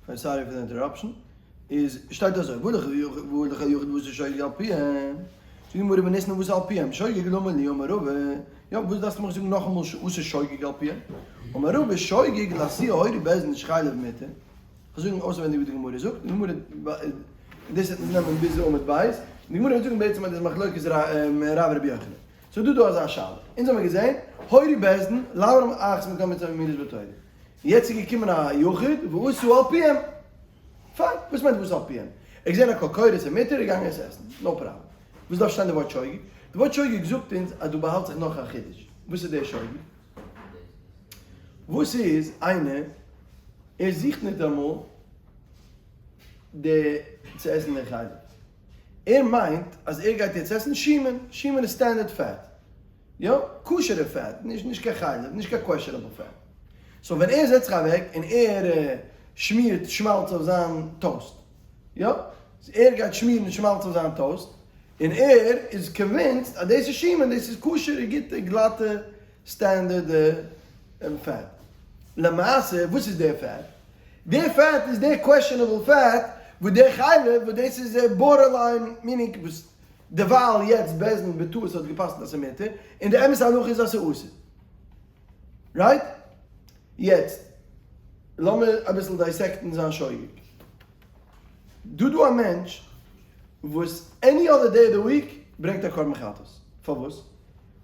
פיין sorry פאר די interruption, איז שטייט אזוי, והלך היחיד ועשה שוגג על פיהם, זאגט די גמרא וניתני ועשה על פיהם, שוגג למה לי אמר רבא, יא וואס דארפסטו מיך זאגן נאכאמאל שעשה שוגג על פיהם, אמר רבא שוגג לאתויי הורו בית דין שחלב מותר, כ'וועל זאגן אויסעווענדיג ווי די גמרא זאגט, די גמרא, דאס וועט אונז נעמען ביז עמוד ב', די גמרא וועט זאגן בעצם אז דאס איז מחלוקת רב רבי יוחנן. ס'איז דא דא אזא שאלה, אונז האמיר געזען, הורו בית דין, לעברם אחת מכל מצוות האמורות בתורה. יעצט איז געקומען א יחיד ועשה על פיהם. פיין, וואס מיינט ועשה על פיהם? ער האט געזען א קול קורא ס'איז מותר, ער איז געגאנגען עס עסן, no problem. וואס דארף שטיין די ווארט שוגג? די ווארט שוגג זאגט אונז אז דא באהאלט זיך נאך א חידוש. וואס איז דער שוגג? וואס איז איינער, ער זוכט ניטאמאל די צו עסן די חלב. ער מיינט אז ער גייט יעצט עסן שומן, שומן איז standard fat, יא, כשר'ע fat, נישט נישט קיין חלב, נישט קיין questionable fat. so ווען ער זעצט זיך אוועק און ער שמירט שמאלץ אויף זיין toast, יא, ער גייט שמירן שמאלץ אויף זיין toast, און ער איז convinced אז דאס איז שומן, דאס איז כשר'ע גוטע גלאטע standard fat. למעשה וואס איז דער fat? דער fat איז דער questionable fat וואס דער חלב וואס דאס איז borderline meaning וואס דערווייל יעצט בית דין בטעות האט געפסקנט אז ס'איז מותר און די אמת'ע הלכה איז אז ס'איז אסור. right? יעצט לאמיר אביסל dissect ן זיין שוגג. דא דא א מענטש וואס any other day of the week ברענגט א קרבן חטאת. פארוואס?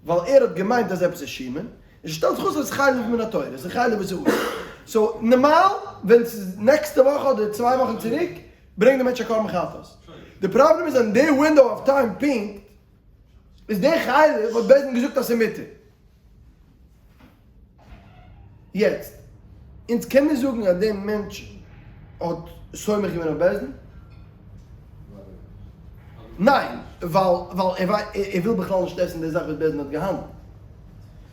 ווייל ער האט געמיינט אז עפעס איז שומן, און שטעלט זיך אויס אז חלב מן התורה, ס'איז חלב וואס איז אסור. so נארמאל ווען ס'איז נעקסטע וואך אדער צוויי וואכן צוריק, ברענגט די מענטש א קרבן חטאת. די פראבלעם איז אז אין די window of time פונקט איז די חלב האט בית דין געזאגט אז ס'איז מותר. יעצט, אונז קען מיר זאגן אז דער מענטש האט סומך געווען אויף בית דין? ניין, ווייל ווייל ער וויל בכלל נישט עסן די זאך וואס בית דין האט געהאנדלט.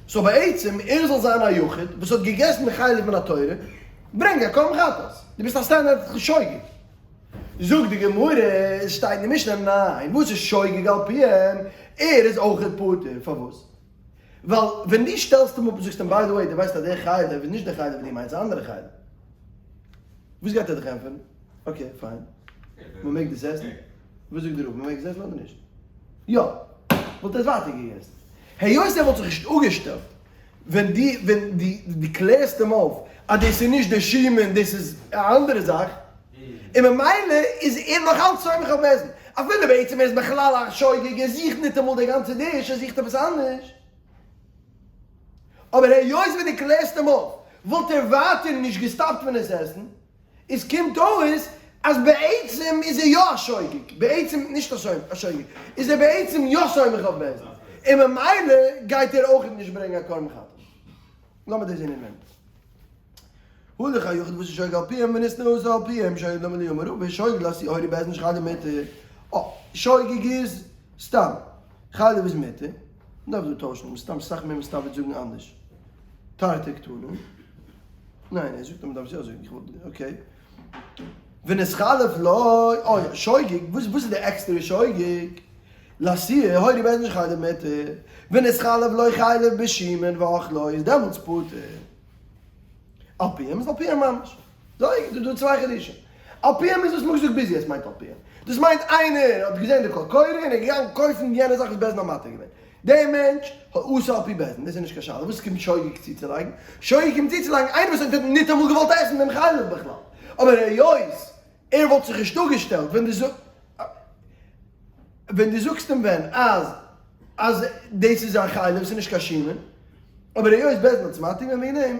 so בעצם ער זאל זיין א יחיד וואס האט געגעסן חלב מן התורה, ברענג א קרבן חטאת, דו ביסט א standard שוגג. זאגט די גמרא, עס שטייט אין די משנה, ניין, וואס איז שוגג על פיהם, ער איז אויכעט פטור, פארוואס? ווייל ווען דו שטעלסט אים אפ און זאגסט אים by the way דו ווייסט אז דער חלב איז נישט דער חלב וואס דו מיינסט, ס'איז א אנדערע חלב. וואס גייט ער דיך ענטפערן? okay fine, מען מעג דאס עסן? וואס זאגט דער רב, מען מעג עס עסן אדער נישט? יא! וואלט ער עס ווייטער געגעסן. היות ער וואלט זיך נישט אפגעשטעלט ווען דו ווען דו דו קלערסט אים אויף אז דאס איז נישט דער שומן דאס איז א אנדערע זאך, און ממילא איז ער נאך אלץ סומך אויף בית דין, אפילו בעצם ער איז בכלל א שוגג, ער זוכט ניטאמאל די גאנצע dish, ער זוכט עפעס אנדערש. אבער היות ווען דו קלערסט אים אויף וואלט ער ווייטער נישט געסטאפט פון עס עסן, איז קומט אויס אז בעצם איז ער יא א שוגג, בעצם נישט א שוגג, איז ער בעצם יא סומך אויף בית דין, און ממילא גייט ער אויך נישט ברענגען א קרבן חטאת. לאמיר דאס זען אין ווענט. הלך היחיד וואס איז שוגג על פיהם וניתני ועשה על פיהם שוגג למה לי אמר רבא שוגג לאתויי הורו בית דין שחלב מותר אה שוגג איז סתם חלב איז מותר מ'דארף דא טוישן מסתם סאך מער מסתם וועט זאגן אנדערש תרתי קתני ניין ער זאגט אז מ'דארף עס יא זאגן איך וואלט okay ונתחלף לו אוי שוגג וואס וואס איז די עקסטערע שוגג לאתויי הורו בית דין שחלב מותר ונתחלף לו חלב בשומן ואכלו איז דעמאלטס פטור. על פיהם איז על פיהם ממש. זוי איז דא צוויי חידושים. על פיהם איז וואס מ'האט געזאגט ביז יעצט מיינט על פיהם. דאס מיינט איינער האט געזען די קול קורא און ער איז געגאנגען קויפן יענע זאך וואס בית דין האט מתיר געווען. דער מענטש האט עשה על פי בית דין, דאס איז נישט קיין שאלה. וואס קומט שוגג צוצולייגן? שוגג קומט צוצולייגן איינער וואס האט ניטאמאל געוואלט עסן דעם חלב בכלל. אבער היות ער וואלט זיך נישט אפגעשטעלט ווען דו ווען דו זאגסט אים ווען אז אז דאס איז א חלב ס'איז נישט קיין שומן, אבער היות בית דין האט עס מתיר געווען וועגן דעם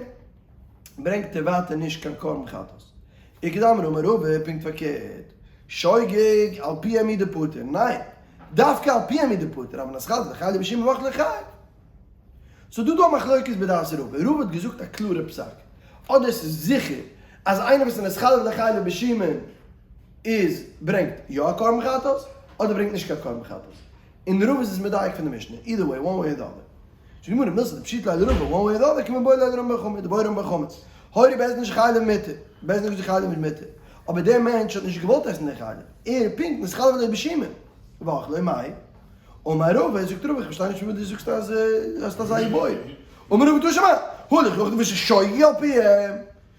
ברענגט ער ווייטער נישט קיין קרבן חטאת. איכא דאמרי אמר רבא פונקט פארקערט, שוגג על פיהם הוא דפטור, ניין, דווקא על פיהם הוא דפטור, אבל נתחלף לחלב בשומן ואכלו חייב. ס'איז דא דא א מחלוקת בדעת רבא, רבא האט געזאגט א קלארע פסק, אדער ס'איז זיכער אז איינער וואס איז נתחלף לחלב בשומן איז ברענגט יא א קרבן חטאת, אדער ברענגט נישט קיין קרבן חטאת, און רבא איז עס מדייק פון די משנה, either way, one way or the other. זאגט די גמרא, מילתא דפשיטא ליה לרבא, one way or the other, קמיבעיא ליה לרמי בר חמא, דבעי רמי בר חמא, הורו בית דין שחלב מותר, בית דין האט געזאגט חלב איז מותר, אבער דער מענטש האט נישט געוואלט עסן די חלב, ער פונקט נתחלף ליה בשומן, ואכלו מאי. אמר רבא, זאגט רבא, איך פארשטיי נישט פון וואו דו זאגסט אז דו האסט אזא איבעיא. אמר רבא תא שמע, הלך יחיד ועשה שוגג על פיהם.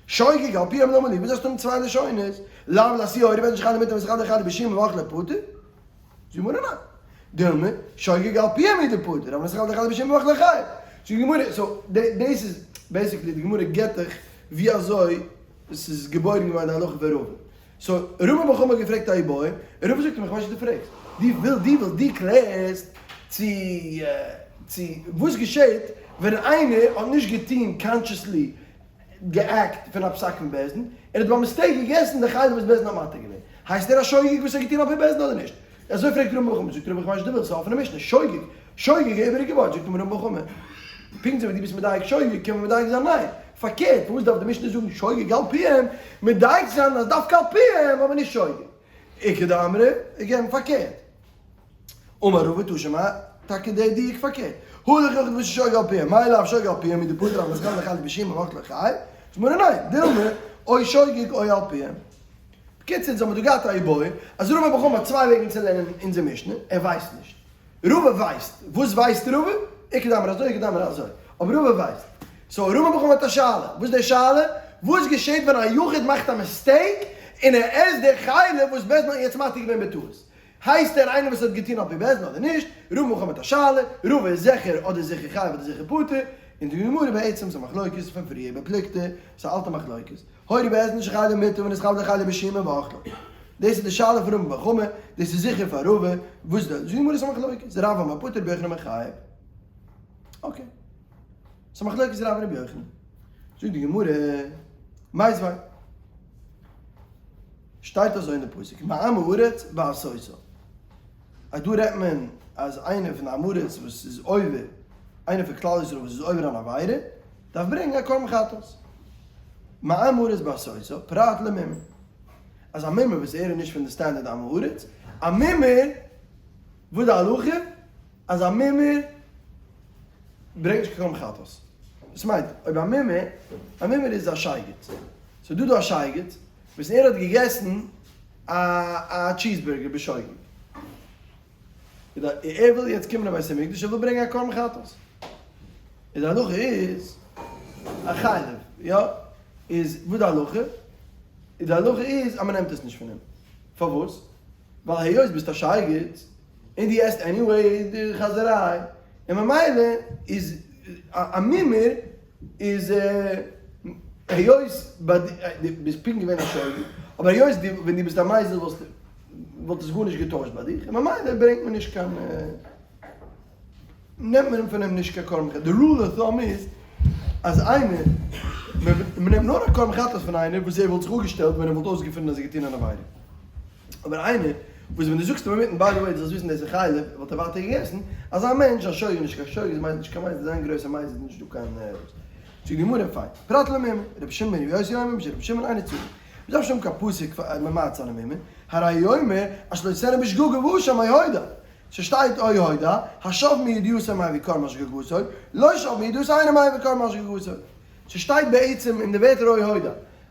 שוגג על פיהם למה לי, וואס דארפסטו האבן צוויי לשונות? לאו לאתויי הורו בית דין שחלבו מותר ונתחייב לחלבו בשמן ואכלו פטור? זאגט די גמרא ניין. דילמא, שוגג על פיהם הוא דפטור, אבל נתכוון לחלבו בשמן ואכלו חייב. זאגט די גמרא, so דאס איז basically די גמרא געבט דיך ווי אזוי עס איז געבוירן געווארן די הלכה פון רבא. so רמי בר חמא האט געפרעגט א איבעיא, און רבא זאגט אים איך ווייס נישט וואס דו פרעגסט, דו ווילסט דו ווילסט דו קלערסט צו צו וואס געשעט ווען איינער האט נישט געטון consciously גע act פון א פסק פון בית דין, ער האט ביי mistake געגעסן די חלב וואס בית דין האט מתיר געווען, הייסט ער א שוגג וואס האט געטון על פי בית דין אדער נישט? אזוי פרעגט רמי בר חמא, זאגט רבא איך ווייס נישט דו ווילסט, ס'איז א אפענע משנה, שוגג, שוגג איז איבעריגע ווארט, זאגט אים רמי בר חמא, פונקט אזוי ווי דו ביסט מדייק שוגג קען מען מדייק זיין ניין, פארקערט פארוואס דארף די משנה זאגן שוגג על פיהם, מדייק זיין אז דווקא על פיהם אבער נישט שוגג, איכא דאמרי, again פארקערט. אמר רבא תא שמע, טאקע דער דיוק פארקערט. הא ליחיד וואס איז שוגג על פיהם, מאי לאו שוגג על פיהם הוא דפטור אבל נתכוון לחלבו בשמן ואכלו חייב, זאגט גמרא ניין, דילמא, או שוגג או על פיהם. בקיצור, אונז האבן דא געהאט א איבעיא, אז רבא בר חמא האט צוויי וועגן צו לערנען אונזער משנה, ער ווייסט נישט. רבא ווייסט. וואס ווייסט רבא? איכא דאמרי אזוי איכא דאמרי אזוי. אבער רבא ווייסט. so רמי בר חמא האט א שאלה. וואס איז די שאלה? וואס געשעט ווען א יחיד מאכט א mistake און ער עסט די חלב וואס בית דין האט יעצט מתיר געווען בטעות? הייסט ער איינער וואס האט געטון על פי בית דין אדער נישט? רמי בר חמא האט א שאלה, רבא איז זיכער אדער זיכער חייב אדער זיכער פטור, און די גמרא בעצם איז א מחלוקת פון פריער בפלוגתא, ס'איז א אלטע מחלוקת, הורו בית דין שחלבו מותר ונתכוון לחלבו בשמן ואכלו. דאס איז די שאלה פון רמי בר חמא, דאס איז זיכער פאר רבא, וואס איז די גמרא איז א מחלוקת, רב אמר פטור רבי יוחנן אמר חייב. okay. ס'איז א מחלוקת רב און רבי יוחנן. זאגט די גמרא, מיתיבי. שטייט אזוי אין די פסוק מעם הארץ בעשותה, אז דא רעדט מען אז איינער פון די עם הארץ וואס איז עובר, איינער פון כלל ישראל וואס איז עובר אן עבירה, דארף ברענגען א קרבן חטאת. מעם הארץ בעשותה, פרט למומר. אז א מומר וואס ער איז נישט פון די standard עם הארץ, א מומר, וואס די הלכה? אז א מומר ברענגט נישט קיין קרבן חטאת. דאס מיינט, אויב א מומר, א מומר איז א שייגעץ. ס'איז דא דא א שייגעץ וואס ער האט געגעסן א א cheeseburger בשוגג. ער וויל יעצט קומען אין בית המקדש, ער וויל ברענגען א קרבן חטאת. איז די הלכה איז א חלב, יא? איז וואס די הלכה? איז די הלכה איז אז מ'נעמט עס נישט פון אים. פארוואס? ווייל היות ביסט א שייגעץ, און דו עסט anyway די חזיריי, און ממילא איז א מומר איז היות ביי די ביסט פונקט געווען א שוגג, אבער היות די ווען דו ביסט א מזיד וואלסטו וואלט עס גארנישט געטוישט ביי דיך, און ממילא ברענגט מען נישט קיין נעמט מען פון אים נישט קיין קרבן חטאת. די rule of thumb איז אז איינער, מען נעמט נאר א קרבן חטאת פון איינער וואס ער וואלט זיך אפגעשטעלט ווען ער וואלט אויסגעפונען אז ער האט געטון אן עבירה. אבער איינער וואס ווען דו זאגסט אים אינמיטן by the way דו זאלסט וויסן דאס איז חלב וואלט ער ווייטער געגעסן, אזא מענטש א שוגג נישט קיין שוגג איז מיינסט נישט קיין מזיד איז איין גרויסע מזיד איז נישט דא קיין דאס. זאגט די גמרא פיין פרט למומר רבי שמעון בן יוסי אומר בשם רבי שמעון אינו צריך מ'דארף נישט האבן קיין פסוק פאר ממעט זיין א מומר הרי הוא אומר אשר לא תענה בשגגה ואשם אוי הודע ס'שטייט אוי הודע השב מידיעתו מביא קרבן שגגתו לא שב מידיעתו אינו מביא קרבן שגגתו ס'שטייט בעצם אין די ווערטער אוי הודע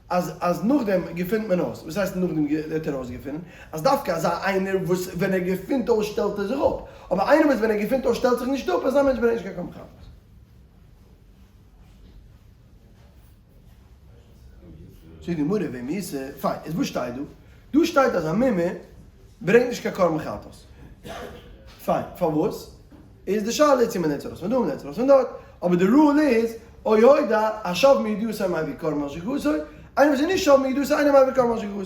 אז אז נאכדעם געפינט מען אויס, וואס הייסט נאכדעם האט ער אויסגעפונען? אז דווקא אזא איינער וואס ווען ער געפינט אויס שטעלט ער זיך אפ, אבער איינער וואס ווען ער געפינט אויס שטעלט זיך נישט אפ, אזא מענטש ברענגט נישט קיין קרבן חטאת. זאגט די גמרא ואם איתא, פיין, איז וואס שטייט דא? דא שטייט אז א מומר ברענגט נישט קיין קרבן חטאת. פיין, פארוואס? איז די שאלה צו מען נעמט עס ארויס פון דא מען נעמט עס ארויס פון דארט, אבער די rule איז או הודע השב מידיעתו מביא קרבן על שגגתו, איינער וואס איז נישט שב מידיעתו אינו מביא קרבן על שגגתו.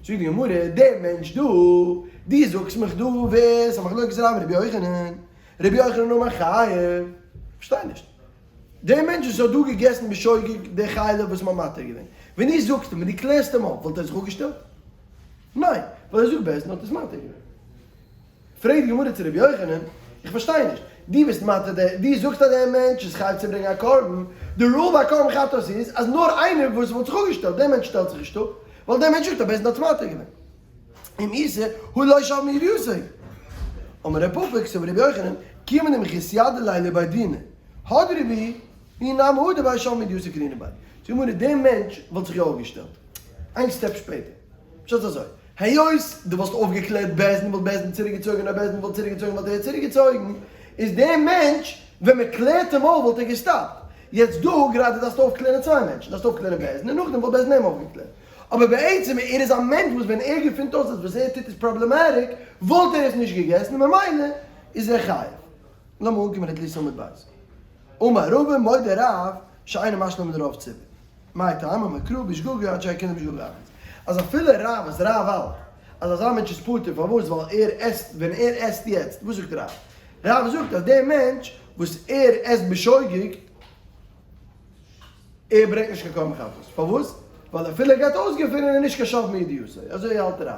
זאגט די גמרא, דער מענטש דא, דו זאגסט מיך דא ווער ס'איז א מחלוקת רב און רבי יוחנן, רבי יוחנן אמר חייב, כ'פארשטיי נישט. דער מענטש וואס האט דא געגעסן בשוגג די חלב וואס מ'האט מתיר געווען, ווען דו זאגסט אים, ווען דו קלערסט אים אויף, וואלט ער זיך אפגעשטעלט? ניין, ווייל ער זאגט בית דין האט עס מתיר געווען. פרעגט די גמרא צו רבי יוחנן, איך פארשטיי נישט, דו ביסט מתיר די, דו זאגסט אז דער מענטש איז חייב צו ברענגען א קרבן, די rule ביי קרבן חטאת איז אז נאר איינער וואס וואלט זיך אפגעשטעלט, דער מענטש שטעלט זיך נישט אפ, ווייל דער מענטש זאגט אז בית דין האט מתיר געווען. אם איתא הא לא שב מידיעתו. אמר רב פפא קסבר רבי יוחנן, כיוון דמחתיידא ליה לבי דינא, הדרי בהו, אי נמי הדר ביה שב מידיעתו קרינא ביה. זאגט די גמרא, דער מענטש וואלט זיך יא אפגעשטעלט. איין step שפעטער. פשט איז אזוי. היות דו וואלסט אויפגעקלערט בית דין וואלט בית דין צוריקגעצויגן אויב בית דין וואלט צוריקגעצויגן וואלט ער צוריקגעצויגן, איז דער מענטש ווען מען קלערט אים אויף וואלט ער געסטאפט. יעצט דא גראדע דארפסטו אויפקלערן צוויי מענטשן, דארפסט אויפקלערן בית דין און נאכדעם וואלט בית דין אים אויפגעקלערט. אבער בעצם ער איז א מענטש וואס ווען ער געפינט אויס אז וואס ער טוט איז problematic וואלט ער עס נישט געגעסן און ממילא איז ער חייב. לאמיר אנקומען at least עמוד ב'. אמר רבא מודה רב שאינו משלים לרוב ציבור. מאי טעמא אמר קרא בשגגה עד שיכירנו בשגגה אחת. אז אפילו רב וואס רב האלט אז אזא מענטש איז פטור פארוואס ווייל ער עסט ווען ער עסט יעצט וואס זאגט רב? רב זאגט אז דער מענטש וואס ער עסט בשוגג ער ברענגט נישט קיין קרבן חטאת פארוואס? ווייל אפילו ער גייט אויסגעפינען איז נישט קיין שב מידיעתו אזוי האלט רב.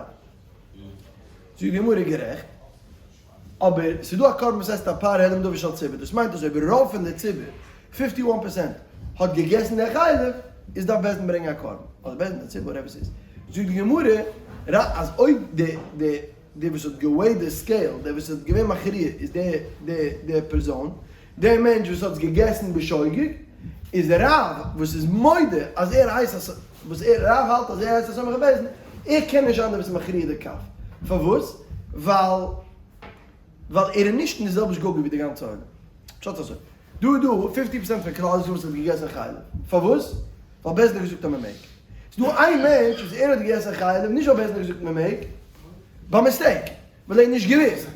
זאגט די גמרא גערעכט. אבער ס'איז דא א קרבן וואס הייסט א פר העלם דבר של ציבור, דאס מיינט אז אויב רוב פון די ציבור, fifty one percent, האט געגעסן די חלב, איז דארף בית דין ברענגען א קרבן, אדער בית דין די ציבור whatever ס'איז. זאגט די גמרא, אז אויב די די די וואס האט גע weigh ט די scale, דער וואס האט געווען מכריע איז די די די פערזאן, דער מענטש וואס האט עס געגעסן בשוגג, איז רב וואס איז מודה אז ער הייסט אז וואס ער רב האלט אז ער הייסט א סומך אויף בית דין, ער קען נישט זיין דער וואס איז מכריע די כף. פארוואס? ווייל ווייל ער איז נישט אין די זעלבע שגגה ווי די גאנצע עולם. פשט אזוי, דא איז דא fifty percent פון כלל ישראל וואס האט געגעסן חלב. פארוואס? ווייל בית דין האט געזאגט אז מען מעג. ס'איז דא איין מענטש וואס ער האט געגעסן חלב נישט ווייל בית דין האט געזאגט מען מעג, by mistake. ווייל ער האט נישט געוואוסט,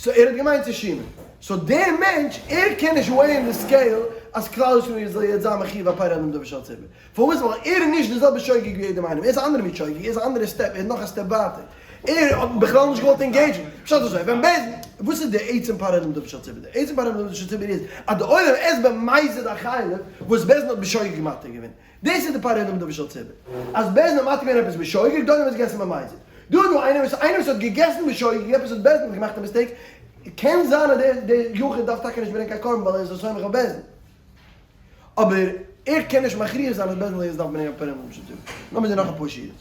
so ער האט געמיינט ס'איז שמן, so דער מענטש ער קען נישט weigh ען די scale אז כלל ישראל זאל יעצט זיין מחיוב א פר העלם דבר של ציבור, פארוואס? ווייל ער איז נישט די זעלבע שוגג ווי יעדעם איינעם, ער איז א אנדערע מין שוגג, ער איז א אנדערע step, ער איז נאך א step ווייטער, ער האט בכלל נישט געוואלט engage ן, פשט אזוי, ווען בית, וואס איז די עצם פר העלם דבר של ציבור? די עצם פר העלם דבר של ציבור איז אז די עולם עסט במזיד א חלב וואס בית דין האט בשוגג מתיר געווען, דאס איז די פר העלם דבר של ציבור. אז בית דין האט מתיר געווען עפעס בשוגג, דאן האט מען עס געגעסן במזיד. דא איז דא איינער וואס איינער וואס האט געגעסן בשוגג עפעס האט בית דין געמאכט א mistake, קען זיין אז דער דער יחיד דארף טאקע נישט ברענגען קיין קרבן ווייל ער איז א סומך אויף בית דין. אבער ער קען נישט מכריע זיין אז בית דין זאל יעצט דארפן ברענגען א פר העלם דבר של ציבור. לאמיר זען נאך אפאר שורות.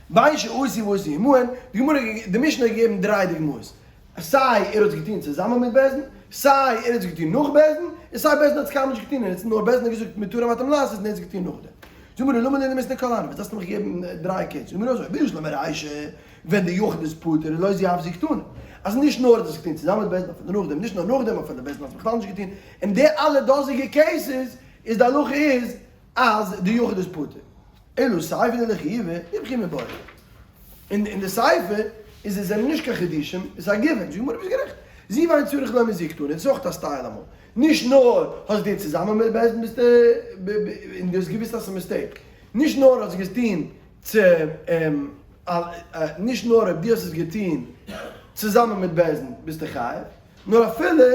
בין שעשו ועשו עמהן, די גמרא די משנה האט געגעבן דריי דוגמאות. סיי ער האט עס געטון צוזאמען מיט בית דין, סיי ער האט עס געטון נאך בית דין, און סיי בית דין האט עס קיינמאל נישט געטון, און עס נאר בית דין האט געזאגט מותרים אתם לעשות און ער האט עס געטון נאכדעם. זאג מיר למה לי למיתני כל הני, וואס דארפסטו מיך געבן דריי cases? זאג מיר אזוי, בשלמא רישא, ווען די יחיד איז פטור לא זו אף זו קתני, אז נישט נאר האט ער עס געטון צוזאמען מיט בית דין אפילו נאכדעם, נישט נאר נאכדעם אפילו בית דין האט עס בכלל נישט געטון, אין די אלע דאזיגע cases איז די הלכה איז אז די יחיד איז פטור. אלא סיפא דלחיובא, איפכא מיבעיא. אין אין די סיפא איז עס זענען נישט קיין חידושים, עס איז א given, זאגט די גמרא ביסט גערעכט, זו ואין צריך לומר זו קתני, דאס איז אויך א style אמאל, נישט נאר האסט געטון צוזאמען מיט בית דין ביסטו און דו האסט געוויסט אז עס איז mistake, נישט נאר האסט געטון צו נישט נאר אויב דו האסט עס געטון צוזאמען מיט בית דין ביסטו חייב, נאר אפילו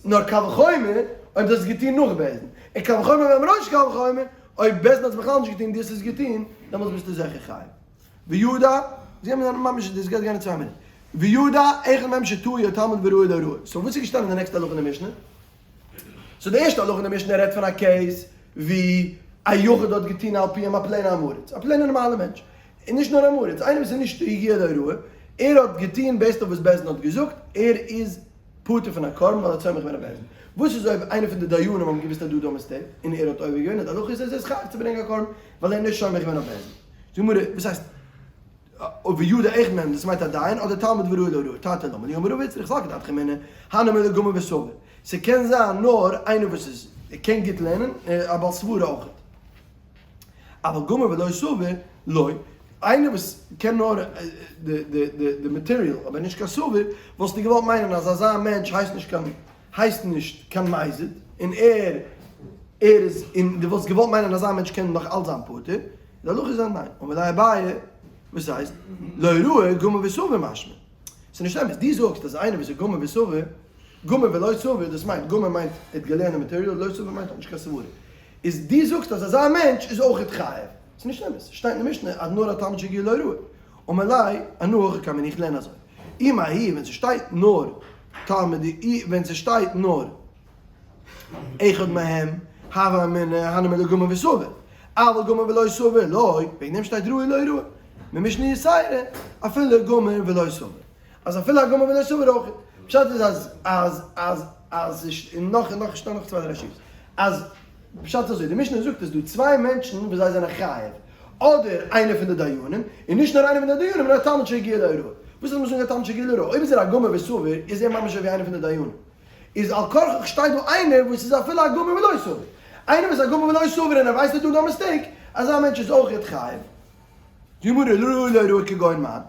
נאר קל וחומר אויב דו האסט עס געטון נאך בית דין, און קל וחומר ביים ראש קל וחומר אויב בית דין האט עס בכלל נישט געטון און דו האסט עס געטון, דעמאלטס ביסטו זיכער חייב. וידע, זיי האבן ממש, דאס גייט גיין אין צוויי מינוט. וידע, אחד מהם שטעה או תלמיד וראוי להוראה. so וואס איז געשטאנען אין די נעקסטע הלכה אין די משנה? so די ערשטע הלכה אין די משנה רעדט פון א case ווי א יחיד האט געטון על פיהם א plain עם הארץ, א plain ע נארמאלע מענטש, און נישט נאר עם הארץ, איינער וואס איז נישט הגיע להוראה, ער האט געטון based אויף וואס בית דין האט געזאגט, ער איז פטור פון א קרבן ווייל ער האט סומך געווען אויף בית דין. וואס איז אויב איינער פון די דיינים האבן געוואוסט אז דא איז דא mistake, און ער האט עובר געווען, און די הלכה איז אז ער איז חייב צו ברענגען א קרבן, ווייל ער איז נישט סומך געווען אויף בית דין. זאגט די גמרא, וואס הייסט וידע אחד מהם, דאס מיינט א דיין אדער תלמיד וראוי להוראה, תרתי למה לי אמר רבא איצטריך סלקא דעתך אמינא, הני מילי גמור וסבר. ס'קען זיין נאר איינער וואס איז קען גוט לערנען, א בעל סברה אויך. אבל גמור ולא סבר, לא. איינער וואס קען נאר די material אבער נישט קיין סבר, וואלסטו געוואלט מיינען אז אזא מענטש הייסט נישט קיין הייסט נישט קיין מזיד, און ער ער איז און דו וואלסט געוואלט מיינען אזא מענטש קען נאך אלץ זיין פטור, די הלכה איז אז ניין. אמר ליה אביי, וואס הייסט? להוראה גמור וסבר משמע. ס'איז נישט אמת, דו זאגסט אז איינער וואס איז גמור וסבר, גמור ולא סבר, דאס מיינט, גמור מיינט ער האט געלערנט די material, לא סבר מיינט ער האט נישט קיין סברה. איז דו זאגסט אז אזא מענטש איז אויכעט חייב. ס'איז נישט אמת, ס'שטייט אין די משנה אז נאר א תלמיד שהגיע להוראה. אמר ליה, אנא הכי קאמינא איך לערן אזוי. אי מהאי ווען ס'שטייט נאר תלמיד אי ווען ס'שטייט נאר אחד מהם, הוה אמינא הני מילי גמור וסבר. אבל גמור ולא סבר לא, וועגן דעם שטייט ראוי להוראה. ממשנה יתירה, אפילו גמור ולא סבר. אז אפילו א גמור ולא סבר אויך. פשט איז אז אז אז אז און נאך און נאך שטייט נאך צוויי דריי שורות. אז פשט איז אזוי, די משנה זאגט אז דא צוויי מענטשן וואס זיי זענען חייב. אדער איינער פון די דיינים, און נישט נאר איינער פון די דיינים, נאר א תלמיד שהגיע להוראה. וואס איז למשל א תלמיד שהגיע להוראה? אויב איז ער א גמור וסבר, איז ער ממש אזוי ווי איינער פון די דיינים. איז על כרחך שטייט דא איינער וואס איז אפילו א גמור ולא סבור. איינער וואס איז א גמור ולא סבור און ער ווייסט אז דא איז דא א mistake, אזא מענטש איז אויכעט חייב. גמרא ראוי להוראה כגון מאן,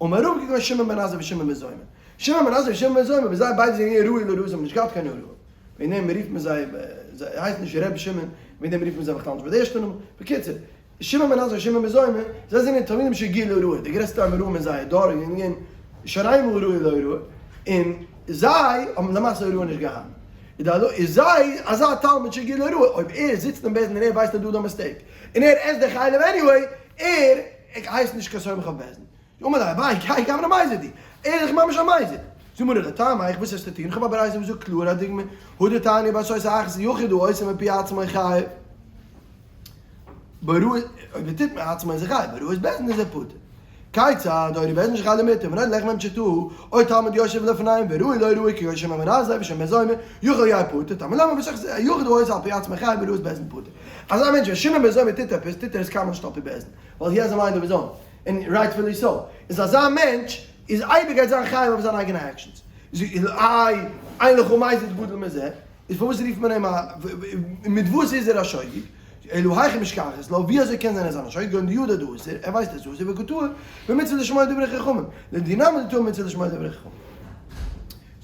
אמר רבא כגון שמעון בן עזאי ושמעון בן זומא. שמעון בן עזאי ושמעון בן זומא, ווי זיי ביידע זענען געווען ראוי להוראה זיי האבן נישט געהאט קיין הוראה. וועגן דעם רופט מען זיי, זיי הייסן נישט ר' שמעון, וועגן דעם רופט מען זיי בכלל נישט ביי די ערשטע נאמען. בקיצור, שמעון בן עזאי און שמעון בן זומא, זיי זענען תלמידים שהגיעו להוראה, די גרעסטע אמוראים אין זייער דור, און געווען שוין איינמאל ראוי להוראה, און זיי האבן למעשה הוראה נישט געהאט. איז די הלכה, איז זיי, אזא תלמיד שהגיע להוראה, אויב ער זיצט אין בית דין און ער ווייסט אז דא איז דא א mistake, און ער עסט די חלב anyway, ער הייסט נישט קיין סומך אויף בית דין. אמר ליה אביי, כהאי גוונא מזיד הוא, ער איז דאך ממש א מזיד. זאגט גמרא לטעמיך, וואס וועסטו טון? כ'האב א ברייתא וואס זאגט קלאר א דוגמא, הא דתניא בסוטה אחת יחיד העושה מפי עצמו חייב. בהוראת, אויב ער טוט מעצמו איז ער חייב, בהוראת בית דין איז ער פטור. כיצד, הורו בית דין שחלבו מותר, ונולד לחם מהם שטעה, או תלמיד יושב לפניהם וראוי להוראה כגון שמעון בן עזאי ושמעון בן זומא, יכול יהא פטור, תלמוד לומר בתוך יחיד העושה על פי עצמו חייב בהוראת בית דין פטור. אזא מענטש ווען שמעון בן זומא טוט עפעס, טוט ער עס קיינמאל נישט על פי בית דין, ווייל he has a mind of his own, און rightfully so, איז אזא מענטש איז אייביג גייט זיין חייב אויף זיינע אייגענע actions. איי, אין לך מזיד גדול מזה, איז פארוואס רופט מען אים א, מיט וואס איז ער א שוגג? אלא היכי משכחת לה, ווי אזוי קען זיין ער איז א שוגג כגון דידע דאסור, ער ווייסט אז ס'אסור וקא טעי, במצוה לשמוע דברי חכמים, לדידהו נמי דטעי במצוה לשמוע דברי חכמים.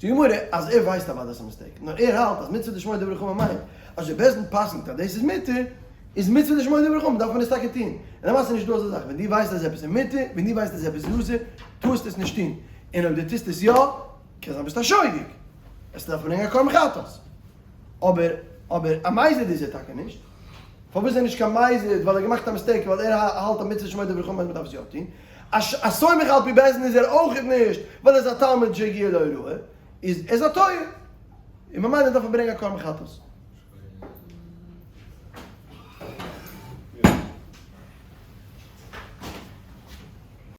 זאגט די גמרא אז ער ווייסט אוודאי אז ס'איז א mistake, נאר ער האלט אז מצוה לשמוע דברי חכמים מיינט אז אויב בית דין פסק'נט אז דאס איז מותר, איז מצוה לשמוע דברי חכמים דארף מען עס טאקע טון. און למעשה איז נישטא אזא זאך, ווען דו ווייסט אז עפעס איז מותר, ווען דו ווייסט אז עפעס איז אסור, טארסטו עס נישט טון, און אויב דו טוסט עס יא, קען זיין ביסט א שוגג, עס דארף ברענגען א קרבן חטאת. אבער אבער א מזיד איז ער טאקע נישט. פארוואס איז ער נישט קיין מזיד? ווייל ער האט געמאכט א mistake, ווייל ער האלט אז מצוה לשמוע דברי חכמים אז מען דארף עס יא טון. א סומך על פי בית דין איז ער אויכעט נישט, ווייל ער איז א תלמיד שהגיע להוראה. איז ער איז א טועה. און ממילא דארף ער ברענגען א קרבן חטאת.